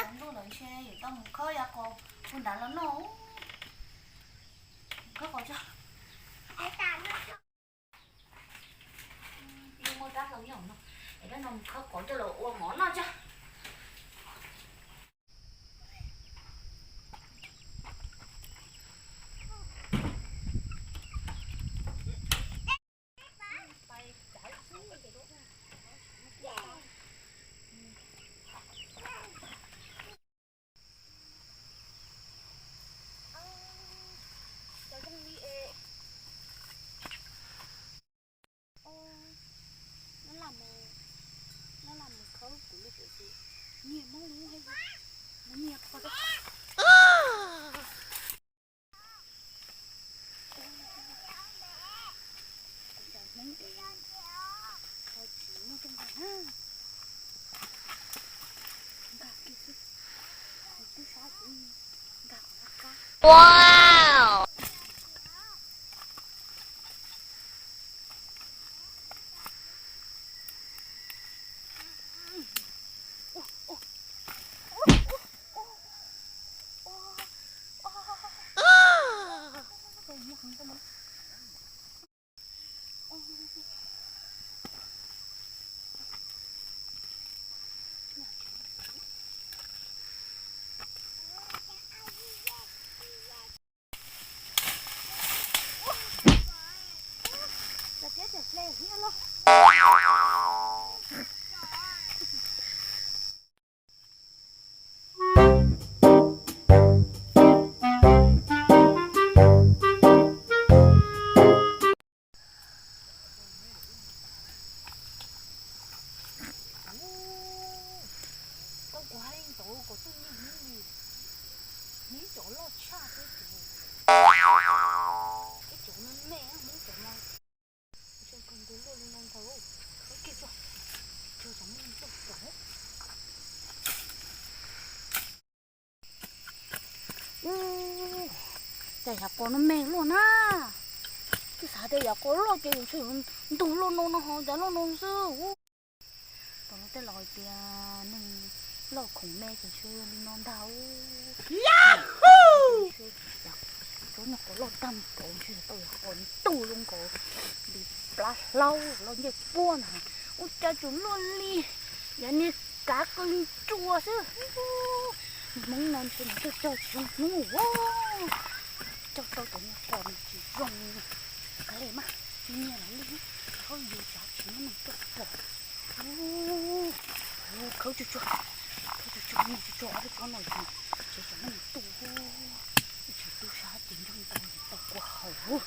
Ntuj lawm ntshe yuav tau mus khawb yav qos puag nrad los noj. Khawb qos tso. Muaj rab hlau nyob no, es rab no mus khawb qos coj los ua mov noj tso. Nyiag mob li, nyiag qhov. Wow. Koj kuv hais ntawd kom tuaj niaj hnub li, hnub cov loj tshaj thiab ces, ib cov me me hnub cov no, ntshe kawg nkaus luaj li no ntag. Khawb kiag tso, tso tsam muaj neeg tuaj pom. Ub, cas yav qos no me luaj na. Twb xav tias yav qos loj ces ntshe ntug luaj no no ho cas loj no xwb. Ub, tam no tej laus hais tias neeg loj khoom me ces ntshe yog li no ntag. Tsob nyuag qos loj tag npaum ntshe tau yav qos ntuj zoo nkaus li plab hlaub los ncej puab na. Ub, cas tseem luaj li yav niag kav qw ntsua xwb. Hmoob no ntshe nws cog cog tsis zoo hnub ua, cog tau cov nyuag qos nws tsis zoo. Kav liam mas, nyiag los li, khawb yus tsav tsis muaj neeg tuaj pom. Ub, khawb tsuag tsuag, khawb tsuag tsuag, nyiag tsuag tsuag ob peb tsob no ces ntshe tsam muaj neeg tuaj. Ib txhia tub sab ces nrog tau tau kua haus,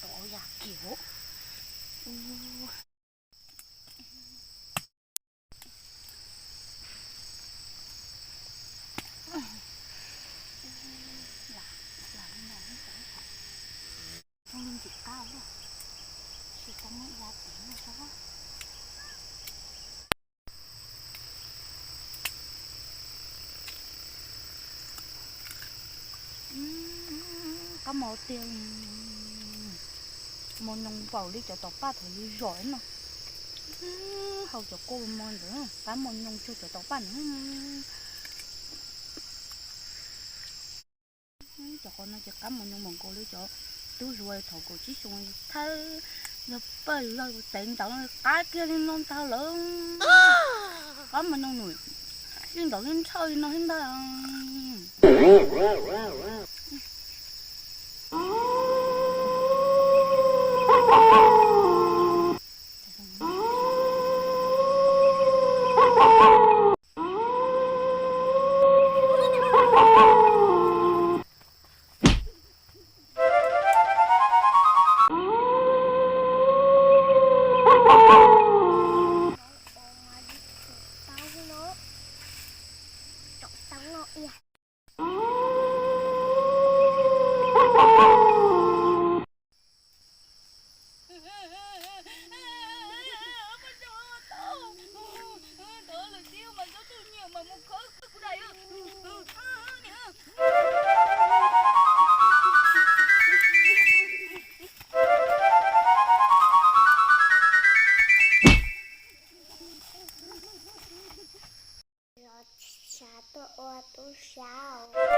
tau ob yas kiag. Ub. Qab hmo tiag, hmo nyoos npaum li cov tom paj thaum yus zom no. Haus cov kua hmo ntawd qab hmo nyoos tsuag cov tom paj na. Cov qos no ces qab hmo nyoos npaum nkaus li cov tub zuag thaum kaum tsib xyoos thawb, yog pawg lug tev ntawd qab kiag li no ntag lawm. Qab hmo nyoos nws sib nraud ntshaw li no thiab ntag. Sawv tuaj ua tub sab.